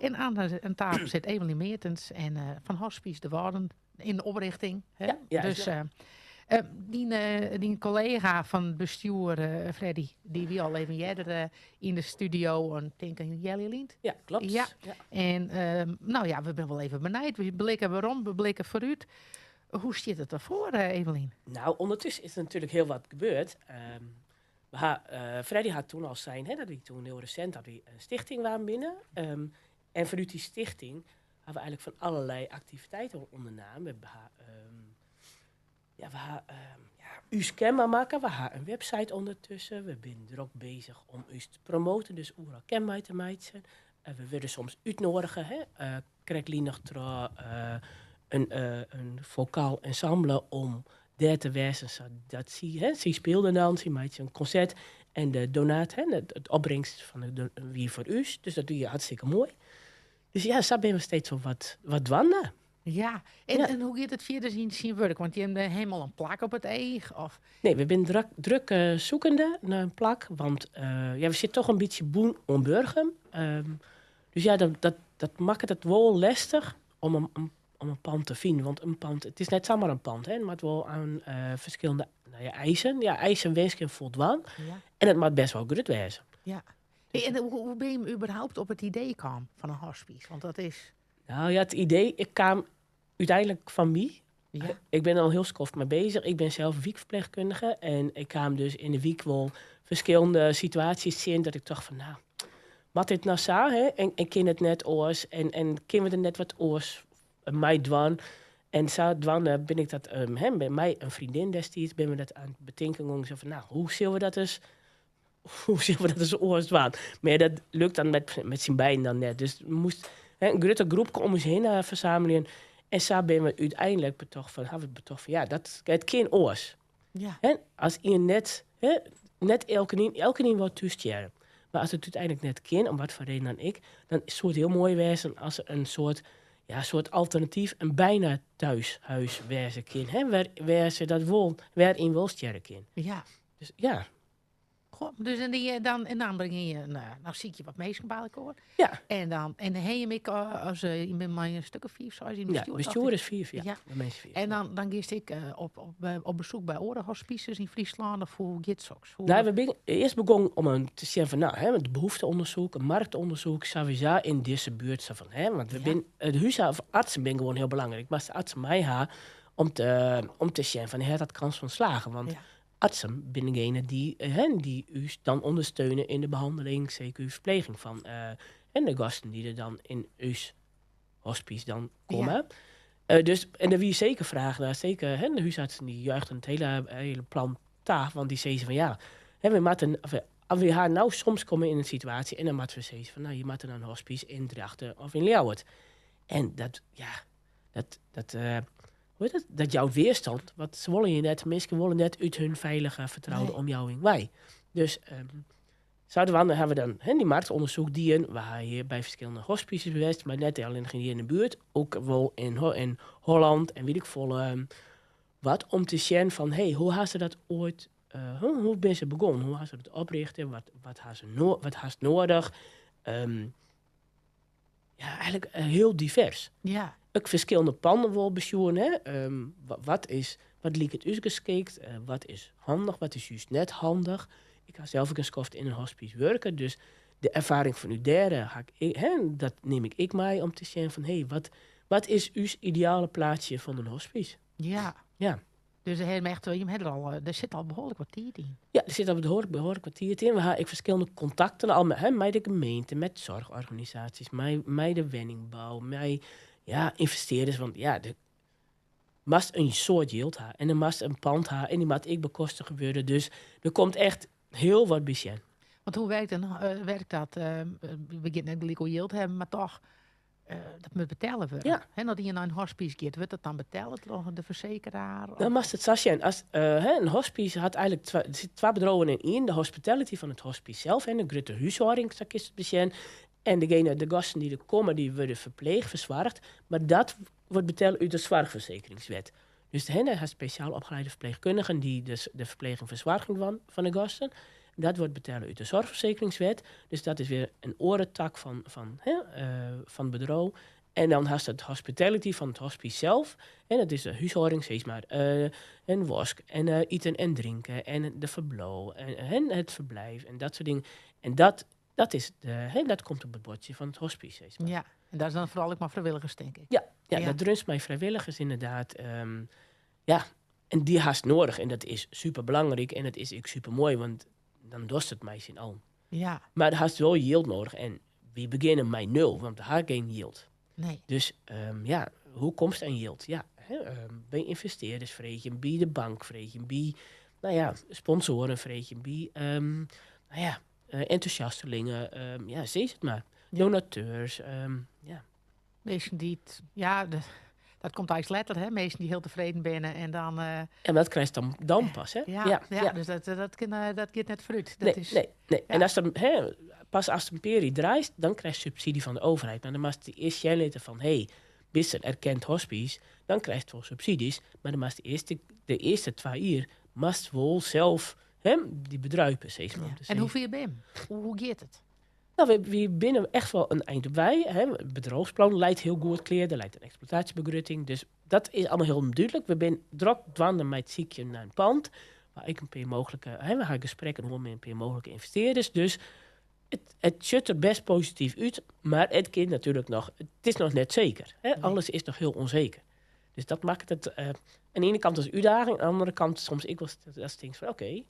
En aan de aan tafel sit Evelien Meertens en fan Hospice de Wâlden yn de oprichting. Hè? Ja, Dus dyn kollega fan it bestjoer, Freddy, dy wie al even earder yn de studio en tink in healjier lyn. Ja, kloppet. Ja. En no ja, we binne wol even benijd. We blikke werom, we blikke foarút. Hoe stiet it derfoar, Evelien? Nou, ûndertusken is der natuerlik hiel wat gebeurd. We ha, Freddy hat doe al sein, hè, dat wy doe hiel resint dat wy in stichting waarden binne. En fanút dy stichting ha we eigenlik fan allerlei aktiviteiten ûndernaam. We ha, ja, we ha ja, ús kenber makke. We ha in website ûndertusken. We binne drok beuzich om ús te promoaten, dus oeral kenber te meitsjen. We wurde soms útnoadige, hè, krekt lyn noch troch in fokaal ensemble om dêr te wêzen, sadat sy, hè, sy speelden dan, sy meitsje in konsert en de donaat, hè, it opbringst fan de wie foar ús, dus dat wie hartstikke moai. Dus ja, sa binne we steeds wol wat dwaande. Ja, en hoe giet it fierder yn syn wurk? Want jim ha helemaal in plak op it each? Of? Nee, we binne drok zoekende nei in plak, want ja, we sitte toch in bytsje bûn oan Burgum. Dus ja, dat makket it wol lestich om in pand te finen. Want in pand, it is net samar in pand, hè. It moat wol oan ferskillende, no ja, eisen, ja, eisen, winsken foldwaan. En it moat bêst wol grut wêze. Ja. Hey, en hoe binne je überhaupt op it idee kaam fan in hospice? Want dat is... Nou ja, it idee ik kaam úteinlik fan my. Ik bin al hiel skoft mei beuzich. Ik bin sels wykferpleechkundige en ik kaam dus yn de wyk wol ferskillende situaasjes tsjin dat ik tocht fan, nou, moat dit no sa, hè? En kin it net oars? En kinne we der net wat oars mei dwaan? En sadwaande bin ik dat, hè, by my in freondin destiids binne we dat oan it betinken gongen. Sa fan, nou, hoe sille we dat ris oars dwaan? Mar dat lukt dan met syn beiden dan net. Dus we moasten, hè, in grutte groep om ús hinne fersammeljen. En sa binne we úteinlik betocht fan, ha we betocht fan, ja, dat, it kin oars. Hè, as ien net, hè, net elkenien, elkenien wol thús stjerre. Mar as it úteinlik net kin, om wat foar reden dan ek, dan soe it hiel moai wêze as der in soart, ja, soart alternatyf, in byna thuishuis wêze kin. Hè, wêr se dat wol, wêryn wol stjerre kin. Dus ja. Goh, dus en dy, dan, en dan bring je, nou sykje je wat minsken by elkoar. Ja. En dan, en ha je ek, as je binne mei in stik of fiif, seis yn Ja, bestjoer, bestjoer is fiif, ja. Ja. De minsken fiif, En ja. dan giest ek op besyk by oare hospices yn Fryslân, of hoe giet soks? Hoe... Nou, we binne earst begûn om in te sjen fan, nou, hè, it behoefteûndersyk, in marktûndersyk, sawiesa yn dizze buert, sa fan, hè, want we binne, de húsartsen binne gewoan hiel belangryk, mar de artsen mei ha om te sjen fan, hat dat kâns fan slagen? Want artsen binne degene dy't, hè, dy't ús dan ûndersteune yn de behanneling, CQ-ferpleging fan en de gasten dy't der dan yn ús hospice dan komme. Dus, en der wie seker fraach nei, seker, hè, de húsartsen dy juichten it hiele plan ta, want dy sizze fan ja, hè, we moatte, of, we ha no soms komme yn in situaasje en dan moatte we sizze fan, nou, je moatte nei in hospice yn Drachten of yn Ljouwert. En dat, ja, dat, hoe hjit dat? Dat jout weerstand, want se wolle je net, minsken wolle net út hun feilige, fertroude omjouwing wei. Dus sadwaande ha we dan, hè, dy marktûndersyk dien. We ha hjir by ferskillende hospices west, mar net allinnich hjir yn de buert, ek wol yn Holland en wit ik folle wat, om te sjen fan, hey, hoe ha se dat oait, hoe binne se begûn? Hoe ha se dat oprjochte? Wat ha se no, wat hast nedich? Ja, eigenlik hiel divers. Ek ferskillende panden wol besjoen, hè. Wat liket ús geskikt? Wat is handich, wat is júst net handich? Ik ha sels ek in skoft yn in hospice wurke, dus de erfaring fanút dêr ha ik, hè, dat nim ik ek mei om te sjen fan, hey, wat is ús ideale plaatsje fan in hospice? Dus er heeft echt, je hebt er al, der sit al behoarlik wat tiid yn. Ja, der sit al behoarlik wat tiid yn. We ha ek ferskillende kontakten al mei, hè, mei de gemeente, met soarchorganisaasjes, mei de wenningbou, mei, ja, ynvestearders. Want ja, der moatst in soad jild ha en der moatst in pand ha en dy moat ek bekostige wurde. Dus der komt echt hiel wat by sjen. Want hoe werkt dat? We gean net gelyk oer jild hawwen, mar toch, dat moat betelle wurde. Hè, as ien nei in hospice giet, wurdt dat dan betelle troch de fersekeraar? Dan moatst it sa sjen. As, hè, in hospice hat eigenlik twa, der sitte twa bedriuwen yn ien. De hospitality fan it hospice sels, hè, de grutte húshâlding, sa kinst it besjen. En de gasten dy't der komme, dy wurde ferpleegd, fersoarge. Mar dat wurdt betelle út de soarchfersekeringswet. Dus hè, der ha spesjaal opgeleide ferpleechkundigen dy't dus de ferpleging fersoarging dwaan fan de gasten. Dat wurdt betelle út de Zorgverzekeringswet. Dus dat is wer in oare tak fan, hè, fan it bedriuw. En dan hast it hospitality fan it hospice sels. En dat is de húshâlding, sis mar. En wask en iten en drinken en de ferbliuw en het verblijf en dat soart dingen. En dat is de, hè, dat komt op it buordsje fan it hospice, sis mar. Ja, en dat is dan foaral ek mei frijwilligers, tink ik. Ja, dat drust mei frijwilligers ynderdaad. Ja, en dy hast nedich en dat is super belangryk en dat is ek super moai, want dan dochst it mei syn allen. Mar hast wol jild nedich en wy begjinne mei nul, want we ha gjin jild. Nee. Dus ja, hoe komst oan jild? Ja, hè, by ynvestearders freegjen, by de bank freegjen, by, nou ja, sponsoaren freegjen, by nou ja, entûsjastelingen, ja, sis it mar. Donateurs, ja. Minsken dy't, ja, dat komt eigentlik letter, hè? Minsken dy't hiel tefreden binne en dan... En dat krijst dan pas, hè? Ja, ja, dus dat giet net foarút. Nee, Dat is, nee. En as dan, hè, pas as in pear draait, dan krijst subsydzje fan de overheid. Mar dan moatst earst sjen litte fan, hey, bist in erkend hospice, dan krijst wol subsydzjes, mar dan moatst de earste 2 jier moatst wol sels, hè, dy bedruipen, sis mar. En hoe fier binne? Hoe giet it? Nou, wy binne echt wol in ein op wei. Hè. It bedriuwsplan leit hiel goed klear. Der leit in eksploitaasjebegrutting. Dus dat is allegear hiel dúdlik. We binne drok dwaande mei it sykjen nei in pân. Mar ek in pear mooglike, hè, we ha gesprekken mei in pear mooglike ynvestearders. Dus it sjocht der bêst posityf út. Mar it kin natuerlik noch, it is noch net seker. Hè. Alles is noch hiel ûnseker. Dus dat makket it oan de iene kant as útdaging, oan de oare kant soms ek wol datst tinkst fan oké,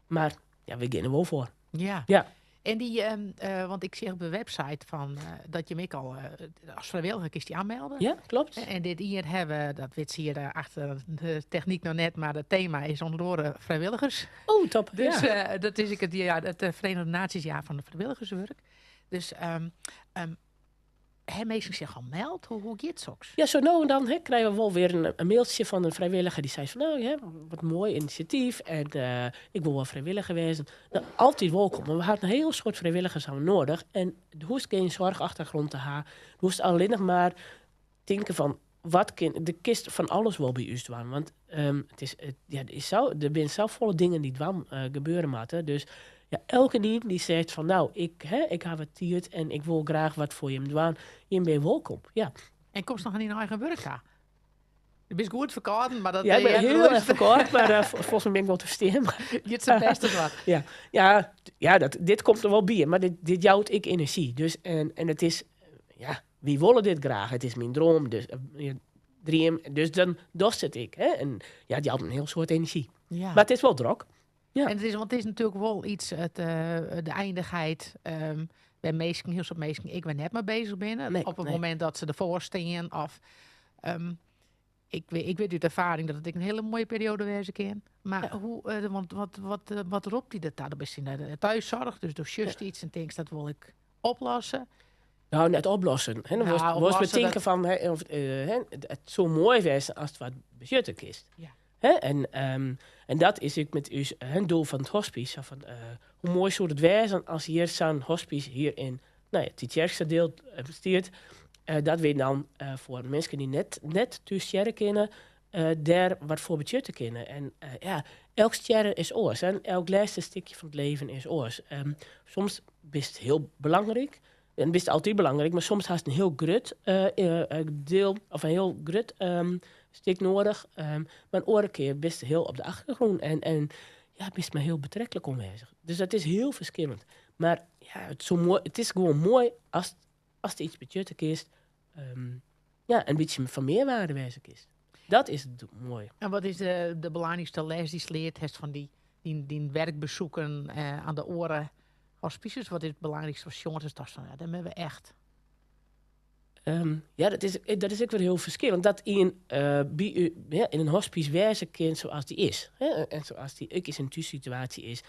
mar ja, we geane der wol foar. En dy, want ik seach op de website fan dat je him ek al as frijwilliger kinst dy oanmelde. Ja, kloppet. En dit jier ha we, dat wit se hjir achter de technyk noch net, mar it tema is ûnder oare frijwilligers. Oh, top. Dus dat is ek it, ja, it Verenigde Naties-jaar fan it frijwilligerswurk. Dus ha minsken sich al meld? Hoe giet soks? Ja, sa no en dan, hè, krije we wol wer in mailtsje fan in frijwilliger dy sei fan, nou ja, wat moai inisjatyf en ik wol wol frijwilliger wêze. Nou, altyd wolkom, want we ha in hiel soad frijwilligers ha we nedich en do hoechst gjin soarchachtergrûn te ha. Do hoechst allinnich mar tinke fan, wat kin, do kinst fan alles wol by ús dwaan, want it is, it, ja, der is sa, der binne safolle dingen dy't dwaan, gebeure moatte. Dus ja, elkenien dy't seit fan, nou, ik, hè, ik ha wat tiid en ik wol graach wat foar jim dwaan, jim binne wolkom. Ja. En komst noch oan dyn eigen wurk ta? Do bist goed ferkâlden, mar dat Ja, ik bin je hiel hebt erch ferkâlden, mar folgens my bin ik wol te ferstean. Giet sa bêst as wat. Ja, dit komt der wol by, mar dit jout ek enerzjy. Dus, en it is, ja, wy wolle dit graach. It is myn dream, dus, ja, dream, dus dan dochst it ek. Hè? En ja, it jout in hiel soad enerzjy. Mar it is wol drok. Ja. En it is, want it is natuerlik wol yts, de eindichheid, wêr't minsken, hiel soad minsken ek wer net mei beuzich binne. Nee, op it nee. momint dat se derfoar stean. Of, ik wit út erfaring dat it ek in hiele moaie perioade wêze kin. Mar hoe, want wat ropt dy derta? Do bist yn de thússoarch, dus do sjochst yts en tinkst dat wol ik oplosse. Nou, net oplosse. Hè, dan Nou, wolst oplosse betinke dat fan, hè, of, hè, it soe moai wêze as it wat betsjutte kinst. Hè, en dat is ek mei ús, hè, doel fan it hospice. Sa fan, hoe moai soe it wêze as hjir sa'n hospice hjir yn, nou ja, Tytsjerksteradiel bestiet. Dat wy dan foar minsken dy't net thús stjerre kinne, dêr wat foar betsjutte kinne. En ja, elk stjerren is oars. Hè? Elk lêste stikje fan it leven is oars. Soms bist hiel belangryk. En bist altyd belangryk, mar soms hast in hiel grut diel of in hiel grut stik nedich. Mar in oare kear bist hiel op de achtergrûn en ja, bist mar hiel betreklik oanwêzich. Dus dat is hiel ferskillend. Mar ja, it, soe moai, it is gewoan moai ast yts betsjutte kinst. Ja, in bytsje fan mearwearde wêze kinst. Dat is it moaie. En wat is de belangrykste les dy'tst leard hast fan dyn werkbezoeken oan de oare hospices? Wat is it belangrykste foar sjoen? Is dat fan, ja, dêr moatte we echt. Ja, dat is ek wer hiel ferskillend. Dat ien by u, ja, yn in hospice wêze kin sa as dy is. Hè? En sa as dy ek yn syn thússituaasje is.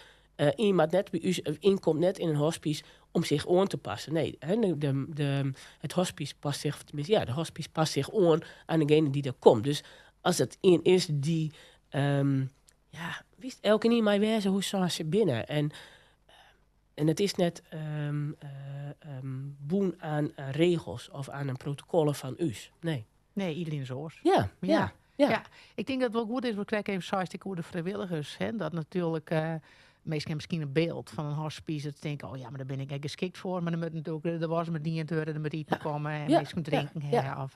Ien moat net by ús, ien komt net yn in hospice om sich oan te passen. Nee, hè, het hospice past sich, tenminste, ja, de hospice past sich oan oan degene dy't der komt. Dus as it ien is dy't, ja, witst, elkenien mei wêze hoe sa se binne. En it is net bûn oan regels of oan in protokollen fan ús. Nee. Nee, iderien is oars. Ja. Ja, ik tink dat it wol goed is, wat krekt even seist, ek oer de frijwilligers. Hè, dat natuerlik, Minsken hawwe miskien in byld fan in hospice, dat se tinke, oh ja, mar dêr bin ik net geskikt foar. Mar der moat natuerlik de wask moat dien wurde, der moat iten komme en minsken drinken ha. Of,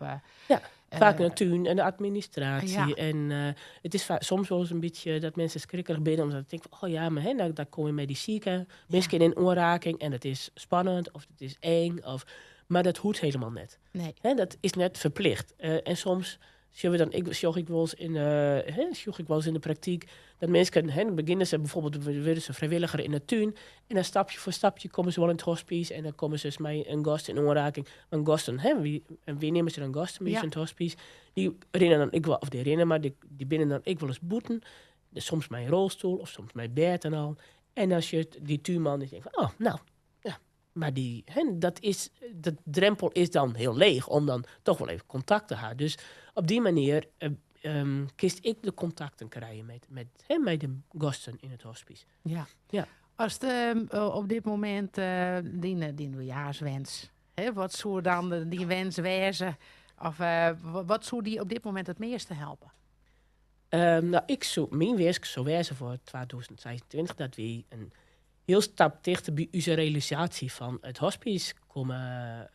Ja, faak in tún en de administratie. En it is soms wolris in bytsje dat minsken skrikkerich binne, omdat se tinke fan, oh ja, mar hè, dan, dan komme je mei dy sike minsken yn oanraking en it is spannend of it is eng. Of, mar dat hoecht hielendal net. Nee. Hè, dat is net ferplicht. En soms sjogge we dan, ik, sjoch ik wolris yn, hè, sjoch ik wolris yn de praktyk, dat minsken, hè, dan begjinne se bijvoorbeeld, wurde se frijwilliger yn de tún, en dan stapje foar stapje komme se wol yn it hospice en dan komme se mei in gast yn oanraking. Want gasten, hè, wy, wy neame se dan gasten by ús yn it hospice, dy rinne dan ek wol, of dy rinne, mar dy, dy binne dan ek wolris bûten, soms mei in rolstoel of soms mei bêd en al. En dan sjocht dy túnman, dy tinkt fan, oh, nou, ja, mar dy, hè, dat is, dat drempel is dan hiel leech om dan toch wol even kontakt te ha. Dus op dy manier kinst ek de kontakten krije met, hè, mei de gasten yn it hospice. Ja. Ja. Ast op dit momint dyn, dyn nieuwjaarswens, hè, wat soe dan dyn wens wêze? Of wat soe dy op dit momint it measte helpe? Nou, ik soe, myn winsk soe wêze foar 2026 dat wy in hiel stap tichter by ús realisaasje fan it hospice komme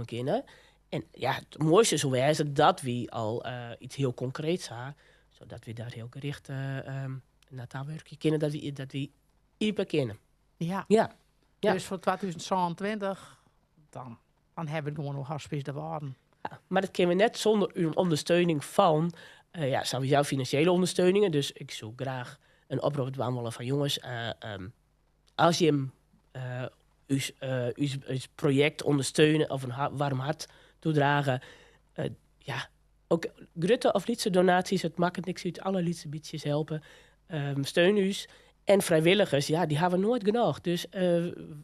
kinne. En ja, it moaiste soe wêze dat wy al iets hiel konkreets ha, sadat wy dêr hiel gericht nei ta wurkje kinne, dat wy iepen kinne. Ja. Ja. Ja. Dus foar 2027, dan hawwe we it gewoan oer Hospice de Wâlden. Ja, mar dat kinne we net sûnder ûndersteuning fan, ja, sowieso finansjele ûndersteuningen. Dus ik soe graach in oprop dwaan wolle fan jonges, as jim ús projekt ûndersteune of in waarm hart toedrage, ja, ook grutte of lytse donaties, it makket niks út, alle lytse bytsjes helpe. Steun ús. En frijwilligers, ja, dy hawwe we noait genôch. Dus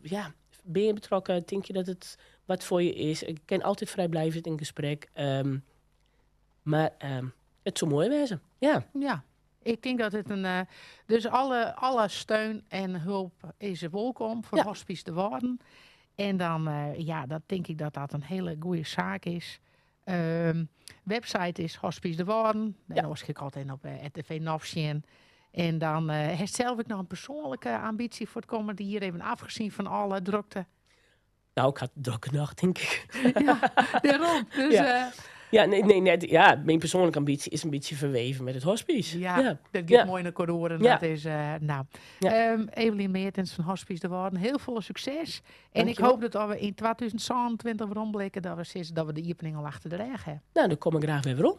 ja, binne je betrokken, tinke je dat it wat foar je is, ik kin altyd frijblijvend yn gesprek. Mar it soe moai wêze, ja. Ja, ik tink dat it in. Dus alle steun en help is wolkom foar Hospice de Wâlden. En dan, ja, dat tink ik dat dat in hiele goede saak is. Website is Hospice de Wâlden. En oars kin ik altyd op RTV NOF sjen. En dan hast sels ek noch in persoanlike ambysje foar it kommende jier, even afgezien fan alle drokte. Nou, ik ha drok genôch, tink ik. Ja, dêrom. Dus, Ja. Ja, nee, nee, net, ja, myn persoanlike ambysje is in bytsje ferweven mei it hospice. Ja, Ja. dat giet moai yn elkoar oer. En dat is, nou. Evelien Meertens fan Hospice de Wâlden, hiel folle sukses. En ik Dankjewol. hoopje dat we yn 2027 weromblikke, dat we sizze dat we de iepening al achter de rêch hawwe. Nou, dan kom ik graach wer werom.